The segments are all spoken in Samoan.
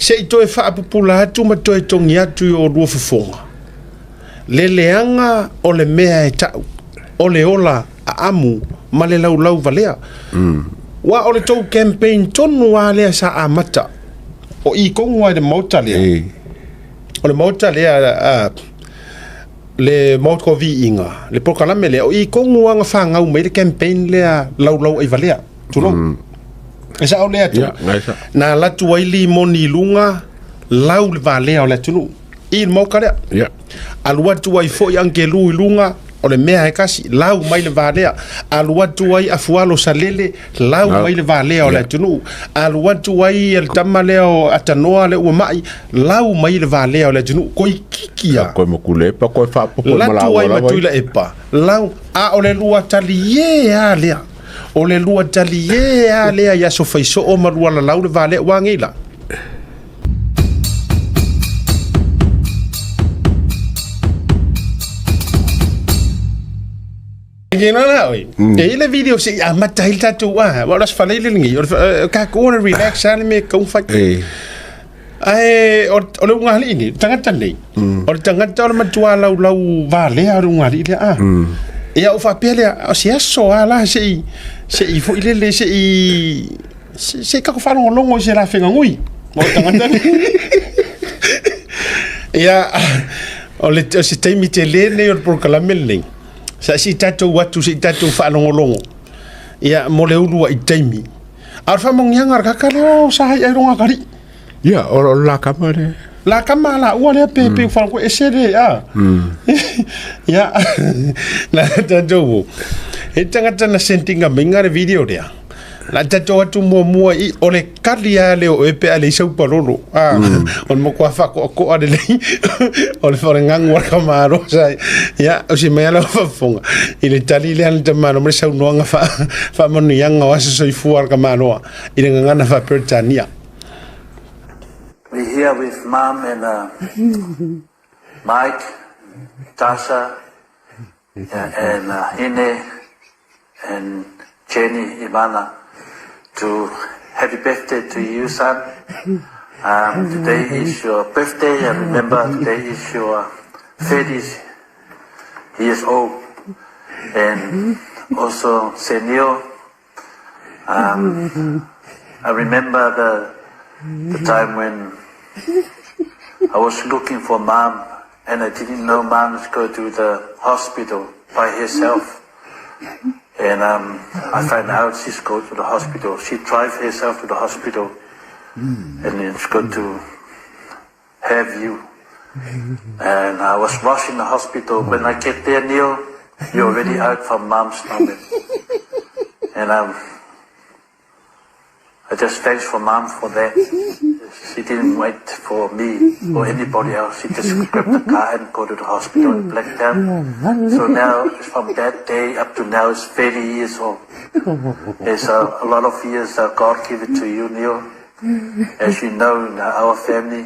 Se i toe faapupula atu ma toe togi atu i oulua fofoga le leaga o le mea e ta'u o le ola a'amu ma le laulau valea. Ua o le tou campaign tonu lava lea sa amata o i tonu lava i le Maota lea. O le Maota lea, le Maota o Viiga, le polokalame lea, o i tonu lava na fanau mai ai le campaign lea laulau aivalea, tulou. E sao lea atu. Na alu atu ai limoni i luga, lau le valea o le atunuu i le maota lea. Alu atu ai foi Angelu i luga, o le mea e tasi, lau mai le valea. Alu atu ai Afualo Salele, lau mai le valea o le atunuu. Alu atu ai le tama lea o Atanoa lea ua mai, lau mai le valea o le atunuu. Toeitiiti lava. Koe ma Tuilaepa, koe faapopo ma Latu ai ma Tuilaepa, lau, a o le lua talie lava lea. O le lua talie lava lea i aso faisoo ma lua lalau le valea ua agei la. E i le video se i amata ai le tatou a, wa o le aso Faraile lenei, o le tatou o le relax lava le mea e tatau ona fai. Ae o le ulugalii nei, le tagata nei, o le tagata o le matua laulau valea o le ulugalii lea a. Ia ou faapea lea, o se aso lava la se i, se i foi lele, se i, se i tatou faalogologo i se lafega nui mo le tagata nei. Ia, o le, o se taimi tele lenei o le polokalame lenei, sa se i tatou atu se i tatou faalogologo, ia, mo le uluai taimi. A o le faamanuiaga o le kaka lea o sa hai ai loga kali. Ia, o o la kama le. La kama la ua lea pe pe fa ko ese le a. Ia, na tatou. E tangata na sendinga mai le video lea. La tatou atu muamua i o le kali lava lea o oe pe a leai sau palolo. A, o le matua faakoakoa lelei o le falegagu a le tamaloa sa ia, o si mea lau faafofoga i le tali lea a le tamaloa ma le saunoaga faamanuiaga o aso soifua a le tamaloa i le gagana faa-Peretania. We here with mum and Mike, Tasha and Hine and Jenny Ivana to happy birthday to you son. Today is your birthday and remember today is your 30th years old and also Senio. I remember the time when I was looking for mom and I didn't know mom's go to the hospital by herself. And I find out she's go to the hospital. She drive herself to the hospital and it's good to have you. And I was rushing the hospital. When I get there, Neil, you're already out from mom's stomach. And I just thanks for mom for that. She didn't wait for me or anybody else. She just grabbed the car and go to the hospital in Blacktown. So now, from that day up to now, it's 30 years old. It's a lot of years that God give it to you, Neil. As you know, in our family,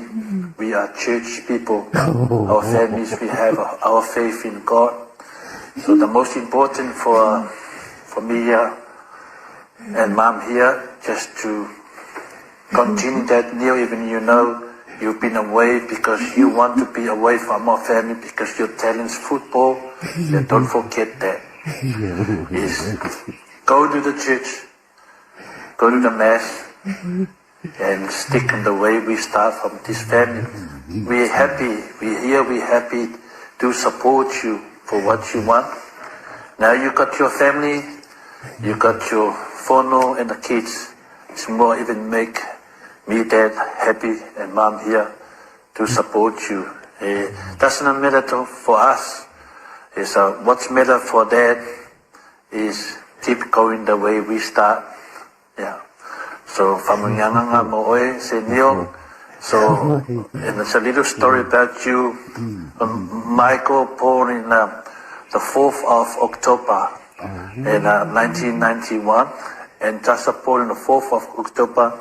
we are church people. Our families, we have our faith in God. So the most important for me here and mom here, just to continue that, Neil, even you know you've been away because you want to be away from our family because your talent's football. Then don't forget that. Is go to the church, go to the mass, and stick in the way we start from this family. We're happy, we're here, we're happy to support you for what you want. Now you got your family, you got your whānau and the kids. It's more even make me dad happy and mom here to support you. It doesn't matter for us. It's what's matter for dad is keep going the way we start. Yeah. So faamanuiaga mo oe se Neil. So and it's a little story about you. Michael born in the 4th of October in 1991 and Tasha born in the 4th of October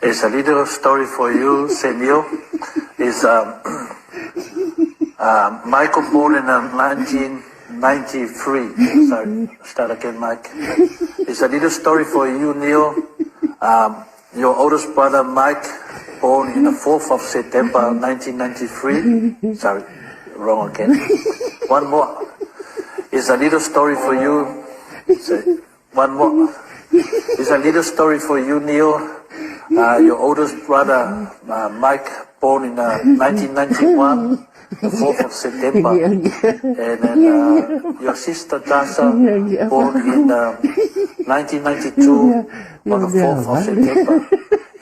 It's a little story for you, Senio. Is Michael born in 1993. Sorry, start again, Mike. It's a little story for you, Neil. Um, your oldest brother, Mike, born in the 4th of September 1993. Sorry, wrong again. One more. It's a little story for you. One more. It's a little story for you, Neil. Uh, your oldest brother, uh, Mike, born in uh, 1991, the 4th of September. And then uh, your sister, Dasa, born in 1992, on the 4th of September.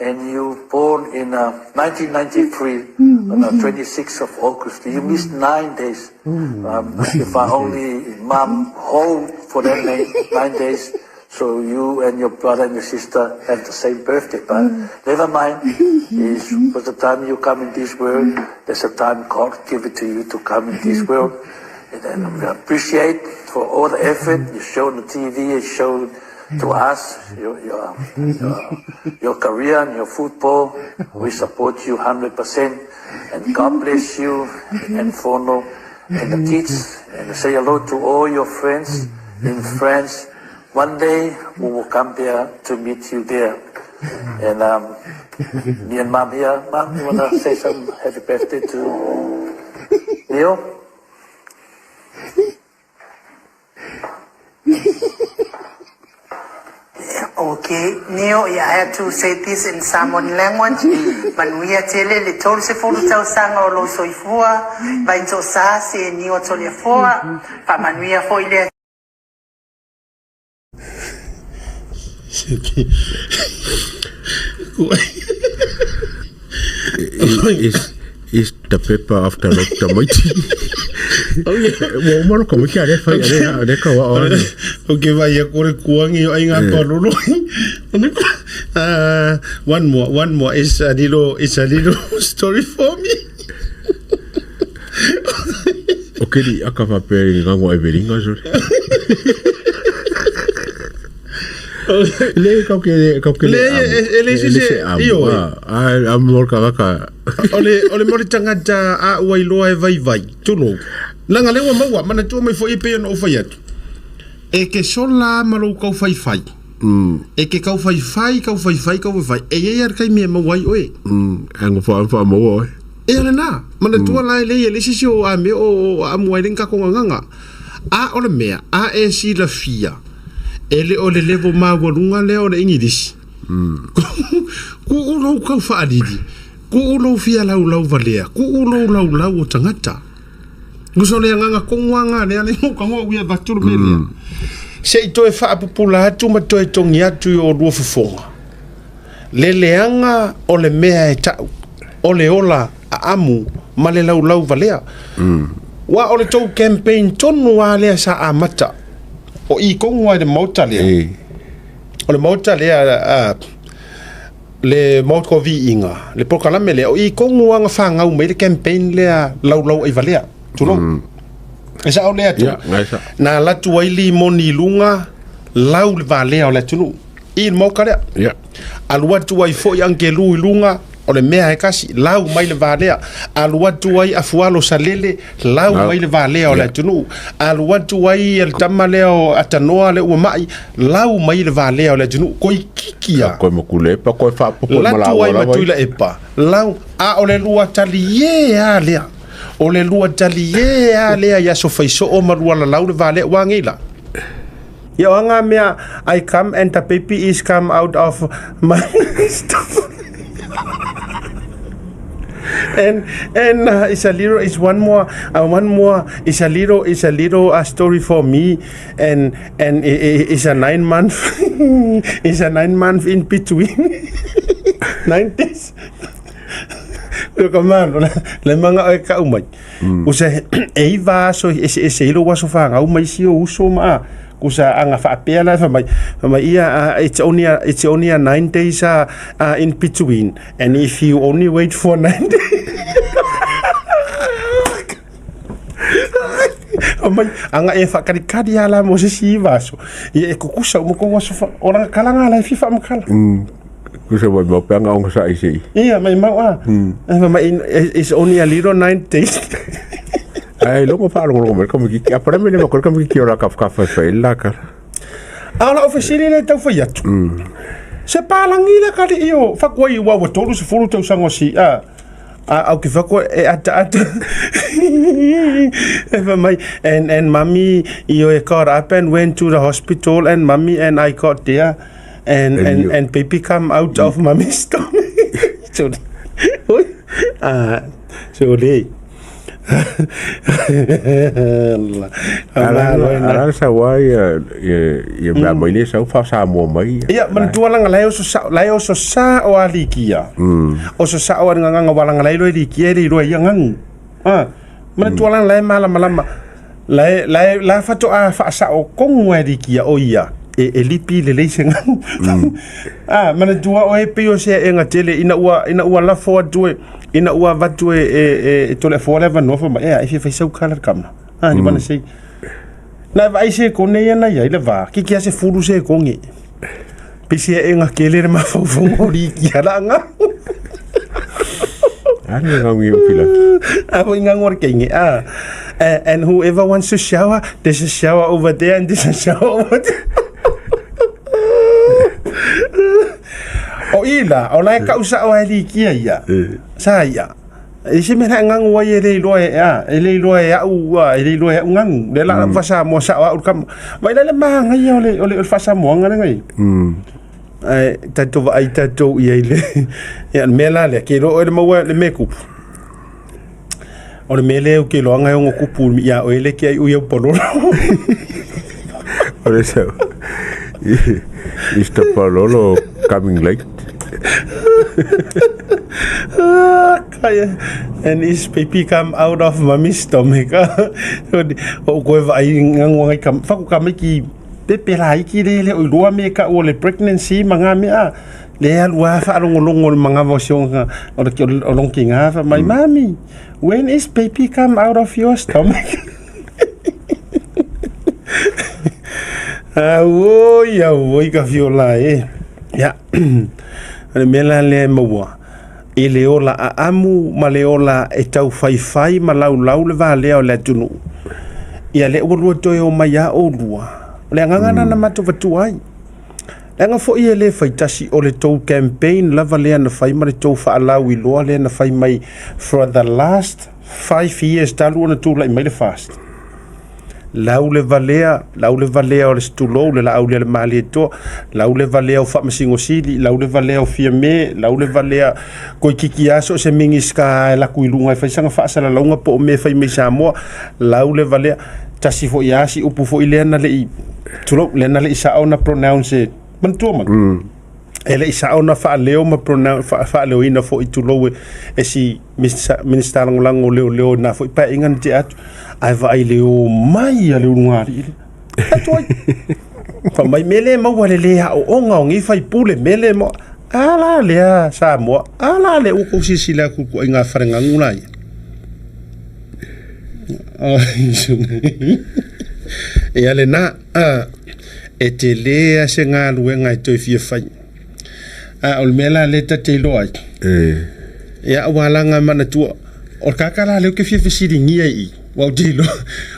And you born in uh, 1993, on the 26th of August. You missed nine days. Um, if I only mom hold for that nine, nine days, so you and your brother and your sister have the same birthday. But never mind, is for the time you come in this world, there's a time God give it to you to come in this world. And then we appreciate for all the effort you show on the TV, you show to us, your, your, your, your career and your football. We support you 100%. And God bless you and Fono and the kids. And say hello to all your friends in France. One day we will come there to meet you there. And um, me and Mom here. Mom, you want to say some happy birthday to Neil? Okay, Neo, yeah, I had to say this in Samoan language. Manuia tele le tolu se fulu tausaga o lou soifua, vai tosa se Neo Toleafoa, faamanuia foi le Is is the paper after lo tamaiti. Ua uma lo tamaiti a le fai a le a le ka wa o. O ke vai a kore kuangi o ai ngā toa lolo. Uh, one more, one more. It's a little, it's a little story for me. O ke li aka fa pe ngango e veringa so. Le kau ke kau ke le e le se se io ai a mo ka ka o le o le mo le tangata a ua iloa e vaivai tulou langa le ua maua manatua mai foi e pei ona ou fai atu e ke sola ma lou kaufaifai mm. e ke kaufaifai kaufaifai kaufaifai e iai a le taimi e maua ai oe mm. e ngo fa fa maua oe e ale na manatua mm. la e le e le sisi o a me o a mua ai le kako nganga a o le mea a e silafia e le o le level maualuga lea o le Igilisi. Kuu lou kau faalili, kuu lou fia laulau valea, kuu lou laulau o tagata. Gusa o le agaga koguaga lea le o kagoa ui avatu le mea lea. Se i toe faapupula atu ma toe togi atu i o lua fofoga. Le leaga o le mea e ta'u, o le ola a'amu ma le laulau valea. Ua o le tou campaign tonu lava lea sa amata, o i kogu lava i le Maota lea, o le Maota lea, le Maota o Viiga, le polokalame lea, o i kogu lava na fanau mai le campaign lea laulau ai valea, tulou. E sa'o lea atu, na alu atu ai limoni i luga, lau le valea o le atunuu. I le maoka lea. Yeah. Alu atu ai foi Angelu i luga, o le mea e kasi, lau mai le valea. Alu atu ai Afualo Salele, lau mai le valea o le atunuu. Alu atu ai le tama lea o Atanoa lea ua mai, lau mai le valea o le atunuu. Koikiki a. Koe Makulepa, koe faapopo i Latu malaua ai lava ma Tuilaepa, lau, a o le lua talie a lea. O le lua talie a lea i aso faisoo ma lua lalau le valea ua agei la. Ia o anga mea I come and the baby is come out of my stomach. and and uh, it's a little it's one more uh, one more it's a little it's a little uh, story for me and and i i it's a nine month it's a nine month in between nine days Ua ka malo, le manga o e kau mai. Kusa e iva aso eseese ai lou aso fanau ma isi ou uso ma a. Kusa a ga faapea la fai mai, fai mai ia it's only a, it's only a nine days uh, uh, in between and if you only wait for nine days Fai mai, aga e faakalikali lava la mo se isi iva aso. Ia e kukusa uma kou aso fa, o lana kalaga la e fia faamakala. Kusa mai mau peanga onga sa isi. Ia, mai mau a. Mm. Mai it's only a little nine days. Ai longo whaalongolongo mai ka miki. A para mele makol ka miki ki ora ka whakawhai whai la ka. A o lau fesili lea e tau fai atu. Se palagi le akalii o Fakuai ua ua 30 tausaga o si a a au ke whakua e ata ata e fai mai and and mummy ioe got up and went to the hospital and mummy and I got there and and and, and baby come out of mummy's stomach so oi ah so le Ala sa wa ia ia mea mai le sau fa Samoa mai. Ia manatua langa lai oso sa lai oso sa o alikia. Oso sa o nganga wala lai lo likia le lo ia ngangu. Ah manatua langa lai malamalama lai lai la fato a fa sa o kongu e likia o ia e e lipi le lei se ngangu. Ah manatua o e pio se e ngatele ina ua ina ua lafo atu e Ina ua avatu e, e, e, e Toleafoa le avanoa fai mai, ea, e fia fai sau kala le kama. Ah, ni wana sei. Na vaai se kone ia na iai le va, ki kia se fulu se konge. Pisi e nga kele le mafaufauga o liki ala nga. Ari nga ngi o pila. Ah, foi nga ngor kenge. Ah. And whoever wants to shower, there's a shower over there and there's a shower over there. O ila, o la e kau sao ai likia ia. Sa ia. E se mea ngangu ai e le iloa e a, e le iloa e au, e le iloa e au ngangu. Le la mm. fa mo sao au kam. Mai la le mahanga ia o le o le fa mo nga ngai. Mm. Ai tatou vaai tatou ia i le ia le mea la lea ke iloa oe le maua le mea kupu. O le mea lea ou te iloaga e ono kupu ia oe le ke ai ui au palolo. O le sau. Is the palolo coming late? Ah, kaya. And is baby come out of mommy's stomach. O koe vaai ngangu ngai kam. Faku ka mai ki pepe la iki le le o iloa me ka o le pregnancy ma ngā mea. Le alu a whaalongolongo le mangava o sionga o le o long ki ngā wha mai, Mami, when is baby come out of your stomach? Auoi, auoi ka fiola e. Ia, o le mea la lea e maua, i le ola aamu ma le ola e tau faifai ma laulau le valea o le atunuu. Ia lea ua lua toe o mai a oulua. O le agaga lena na matou vatua ai. Leaga foi e le faitasi o le tou campaign lava lea na fai ma le tou faalauiloa lea na fai mai for the last 5 years talu ona tulai mai le FAST. Lau le valea, lau le valea o le tulou le laau lea le Malietoa, lau le valea o Faamasino Sili, lau le valea o Fiame, lau le valea koikiki lava so o se Minisita e laku i luga e fai sana faasalalauga po o mea e fai mai Samoa, lau le valea. Tasi foi lava si upu foi lea na le i, tulou, lea na le i sao na pronounce e, manatua mai? E le i sao na faaleo ma pronounce, faaleoina foi tulou e, e si Minisita Lagolago o Leoleo i lena foi paeaiga na tea atu, ae vaai le omai a le ulugalii lea. Atu ai. Fai mai, me le maua le lē aoaoga o nei faipule, me le maua. A la lea Samoa, a la lea ua kou silasila atu i ituaiga falegagu la ia. Ia lena, e tele lava se galuega e toe fia fai. A o le mea la lea ta te iloa ai, ia ua alaga e manatua, o le kaka la lea ou te fia fesiligia i i, aua ou te iloa,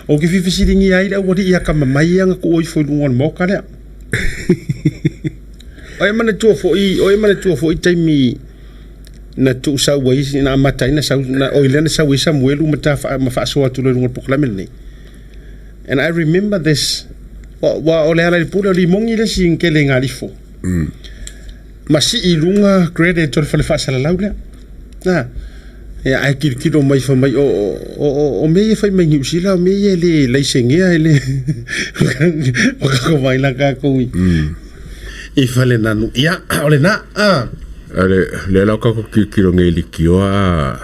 ou te fia fesiligia ai le aualii akamamai ia na tuua ifo i luga o le maota lea. O e manatua foi, o e manatua foi taimi na tuusau ai, na amata ai na sau, na, oi lea na sau ai Samuelu ma ta ma faasoa atu loa i luga o le polokalame lenei. And I remember this, ua o le ala i le pule o Limogi le isi tele i Galifo. Ma sii i luga credit o le fale faasalalau lea. Na, ia ae tilotilo mai fai mai o, o, o, o mea ia e fai mai Niu Sila, o mea ia e le laisengea e le o kako mai la kākou i, i Falenanu. Ia, o lena, a. Ale, lea la o kako tilotilo nei i litioa a,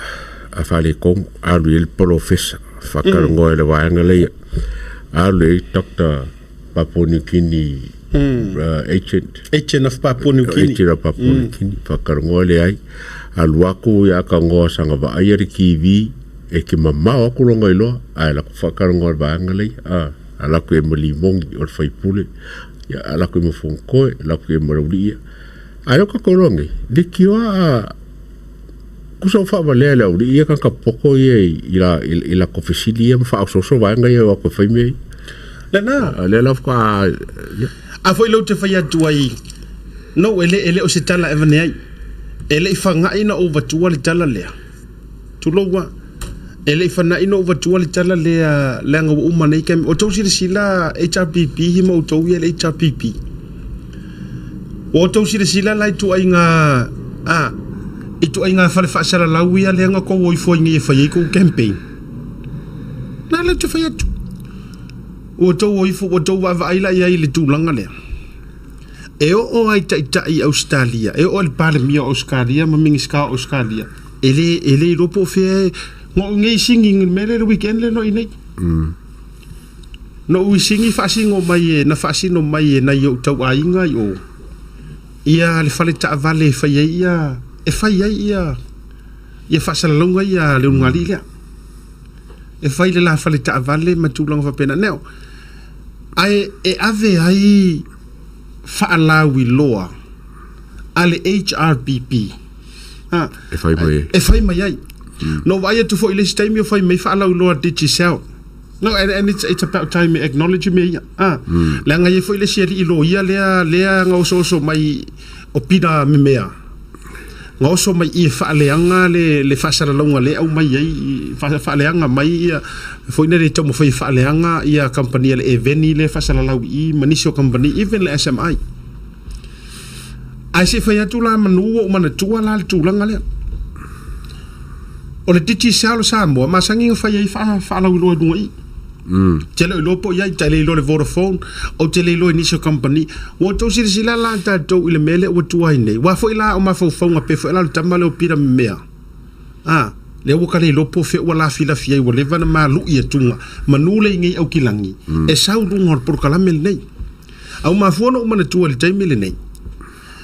a Faletonu, alu i ai le polofesa, whakalongoa i le vaega lea, alu i ai Doctor Papua New Guinea agent. Agent of Papua New Guinea. Agent of Papua New Guinea, whakarongoa le ai. Alu aku ia ka ngoa sanga vaai a le TV, e ke mamao aku longa iloa, ae la ku whakarongoa le vaega lea, a, ala ku e ma Limongi o le faipule, ia ala ku e ma Fonkoe, ala ku e ma Lauliia. Ae o ka koloa nei, le kioa a, Kusa o faavalea e le aualii ia kaka poko ia i la i la kofesili ia ma faaososo vaega ia o aku e fai mea ia. Lena. A lea la faatoa ia. A foi lea ou te fai atu ai, no, e le, e le o se tala e avane ai. E le i faga'i na ou avatua le tala lea. Tulou a. E le i fana'i na ou avatua le tala lea leaga ua uma nei taimi. O tou silasila HRPP hi ma outou ia le HRPP. Ua outou silasila la i tuaiga a i tuaiga fale faasalalau ia lea na tou o ifo ai nei e fai ai tou campaign. Na lea ou te fai atu. Ua outou o ifo, ua outou vaavaai la i ai i le tulaga lea. E oo lava i taitai Ausetalia, e oo i le Palemia o Ausetalia ma Minisita o Ausetalia, e le, e le iloa po o fea e... Na ou nei sigi i le mea lea i le weekend lea na i nei. Na ou i sigi faasino mai e, na faasino mai e nai ou tauaiga i o, ia le fale taavale e fai ai ia, e fai ai ia, ia faasalalauga ia a le ulugalii lea. E fai le la fale taavale ma tulaga faapena. Now, ae e ave ai faalauiloa a le HRPP ha, E fai mai ai. E fai mai ai. Na ou vaai atu foi i le isi taimi o fai mai faalauiloa a Digicel. No, and, and it's, it's about time e acknowledge mea ia. Ah, Leaga e i ai foi le isi alii loia lea, lea na osooso mai o Pita Memea. Na oso mai i e faaleaga le, le faasalalauga lea e aumai ai, faaleaga mai ia, foi lea le taumafai e faaleaga ia kamupani a le Eveni lea e faasalalau i i ma nisi o kamupani, even le SMI. Ae se i fai atu la manu ua ou manatua la le tulaga lea. O le Digicel o Samoa, masani na fai ai faalauiloa i luga i i. Te le o iloa po o i ai, ta le iloa i le Vodafone, ou te le iloa i nisi o kamupani. Ua outou silasila la tatou i le mea lea ua tua ai nei. Aua foi la o mafaufauga pei foi la o le tama lea o Pita Memea. A, lea ua ka le iloa po o fea ua lafilafi ai, ua leva ona malu'i atuga, manu le i nei aukilagi, e sau luga o le polokalame lenei. A ua mafua ona ou manatua i le taimi lenei,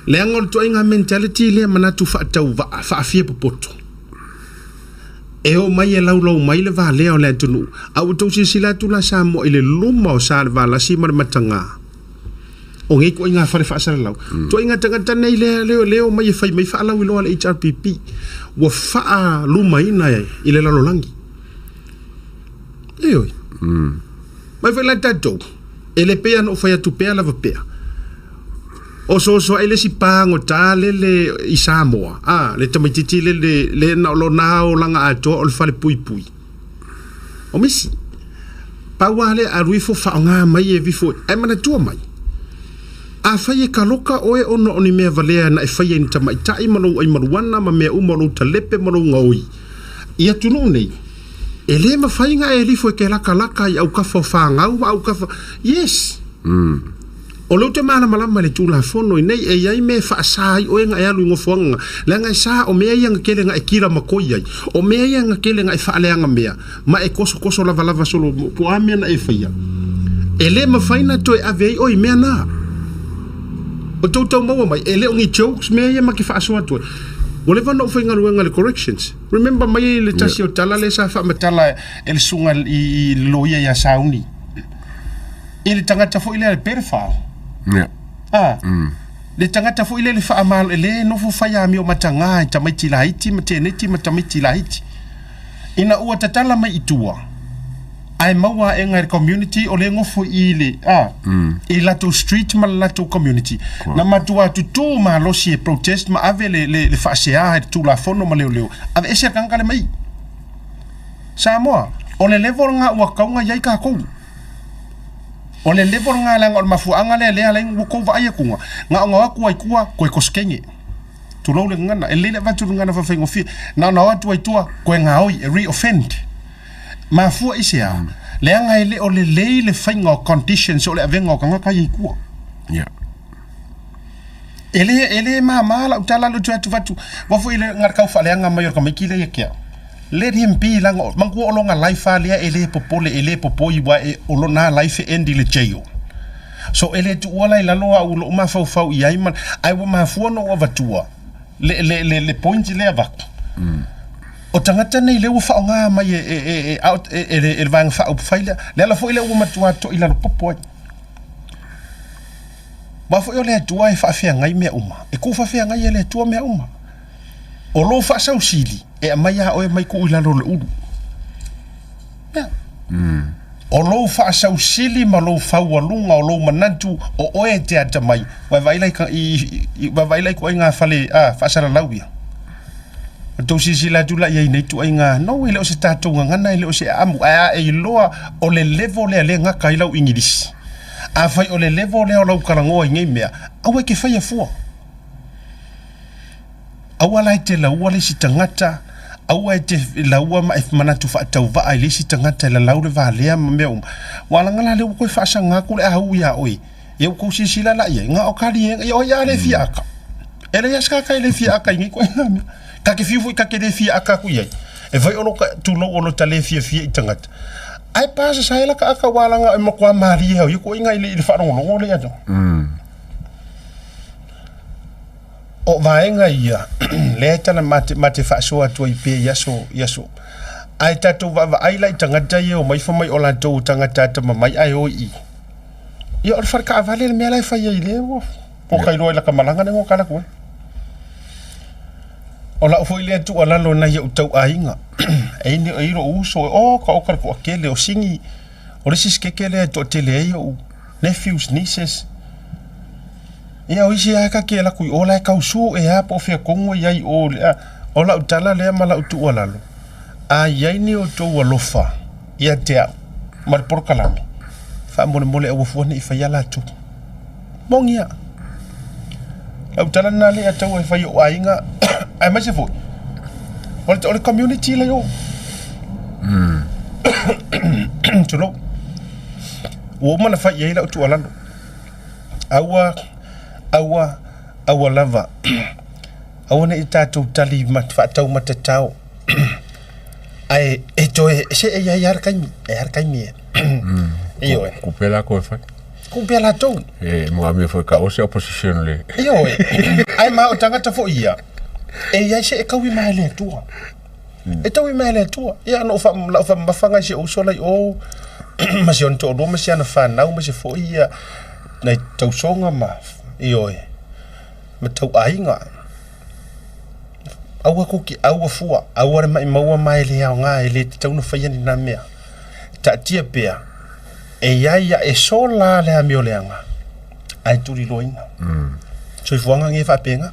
leaga o le ituaiga mentality lea manatu faatauvaa, faafia popoto. E oo mai e laulau mai le valea o le atunuu, a ua tou silasila atu la Samoa i le luma o Salevalasi ma le Mataga o nei ituaiga fale faasalalau. Ituaiga tagata nei lea lea lea omai e fai mai faalauiloa a le HRPP ua faalumaina i le lalolagi. Ioe. Mai foi la tatou, e le pei lava ona ou fai atu pea lava pea, osooso ai le isi pagota lele i Samoa, a, le tamaitiiti lele le na o lona olaga atoa o le falepuipui. O misi, pau lava lea alu ifo faaaoga mai e vifo, ae manatua mai, afai e kaloka oe ona o ni mea valea na e faia i ni tamaitai ma lou aimaluana ma mea uma o lou talepe ma lou gaoi, i atunuu nei, e le mafai ona e lifo e te latalata i aukafa o fanau ma aukafa, yes! O lea ou te malamalama i le Tulafono i nei, e i ai mea e faasa ai oe na e alu i nofoaga na, leaga e sa o mea ia na tele na e kila matoi ai, o mea ia na tele na e faaleaga mea, ma e tosotoso lavalava solo po o a mea na e faia, e le mafai na toe ave ai oe i mea na. O tou tau maua mai, e le o ni jokes mea ia ma te faasoa atu ai. Ua leva ona ou faigaluega i le corrections. Remember mai le tasi o tala lea sa faamatala e le susuga i le loia ia Sauni. I le tagata foi lea le pedophile. Yeah. Ah. Le tagata foi lea le faamalo e le nofo fai amio mataga i tamaiti laiti ma teneti ma tamaiti laiti. Ina ua tatala mai i tua, ae maua aega e le community o lea e nofo i le a i latou street ma le latou community. Na matua tutū malosi e protest ma ave le le le faasea i le Tulafono ma leoleo, aveese le tagata lea mai i. Samoa, o le level lena ua tatau ona i ai tatou. O le level lena leaga o le mafuaaga lea lea alai ua tou vaai atuga, na ona o atu ai tua toe kosekenge. Tulou le gagana, e lelei le avatu le gagana faafaigofie, na ona o atu ai tua toe gaoi, e re-offend. Mafua i se a? Leaga e le o lelei le faiga o conditions o le avega o tagata ia i tua. Yeah. E le, e le māmā lau tala le tu atu vatu. Wa foi le ngar kau whaleanga mai o ka maiki le ia kia. Let him be langa, mangua o longa life a lea e le popole, e le popoi wa e o lona life e end i le jail. So e le tuua la i lalo au lou mafaufau i ai ma, ae ua mafua ona ou avatua le, le, le, le point lea avatu. O tagata nei lea ua faaaoga mai e, e, e, e, e, e, e, e le Vaega Faaupufai lea, le ala foi lea ua matua to'i lalo popo ai. Aua foi o le Atua e faafeagai mea uma, e tuufaafeagai e le Atua mea uma. O lou faasausili, e aumai lava oe mai tuu i lalo o le ulu. Ia. O lou faasausili ma lou faualuga o lou manatu o oe e te atamai, ua e vaai la i, ua e vaai la i ituaiga fale a, faasalalau ia. Ua tou silasila atu la i ai i nei ituaiga, no, e le o se tatou gagana, e le o se aamu, ae a e iloa o le level lea lea e gata ai lau Igilisi. Afai o le level lea o lau talanoa i nei mea, aua e te faia fua. Aua la e te laua le isi tagata, aua e te laua ma e manatu faatauvaa i le isi tagata e lalau le valea ma mea uma. Ua alaga la lea ua toe faasaga atu le au ia oe. Ia ua tou silasila la i ai, na o kaliega, ia o ai a le fia aka. E leai lava se tagata e le fia aka i nei ituaiga mea. Ta te fiu foi ta te le fia aka atu i ai. E fai o lota tulou o lota le fiafia i tagata. Ae pa sasae lata aka ua alaga e matua malie au ia ituaiga i le faalogologo lea atu. O vaega ia, lea e tala ma te, ma te faasoa atu ai pea i aso, i aso. Ae tatou vaavaai la i tagata ia e omai fai mai o latou o tagata atamamai ae o i i. Ia o le fale taavale le mea la e fai ai lea ua poka iloa i lata malaga lea na tala atu ai. O lau foi lea tuualalo nai ou tauaiga, e i ai lou uso, oka oka le toatele o sini, o le isi sikeke lea e toatele ai ou nephews, nieces. Ia o isi lava ta te alu atu i o la e tau sue lava po o fea tonu e i ai i o i le a. O lau tala lea ma lau tuualalo, a i ai ni outou alofa ia te au ma le polokalame, faamolemole aua fua ne i faia latou. Moni lava. Lau tala lena lea e tatau ona fai e ou aiga aemaise foi o le community la i o. Tulou. Ua uma ona fai i ai lau tuualalo. Aua, aua, aua lava, aua ne i tatou tali faataumatatao, ae e toe, se e i ai lava le taimi, e i ai lava le taimi e, ioe. Ku pea latou e fai. Ku pea latou. E mga mea foi ka o se opposition le. Ioe, ae ma o tagata foi ia, e i ai se e taui mai e le Atua. E taui mai e le Atua. Ia na ou fa, lau faamamafaga i si ou uso la i o, ma si ona toalua ma si ana fanau ma se foi ia, nai tausoga ma, ioe, ma tauaiga. Aua kou te aua fua, aua le maimau ma e le aoga, e le tatau ona faia ni na mea. Taatia pea, e i ai ia e sola le amioleaga, ae tuliloaina. Soifuaga nei e faapena.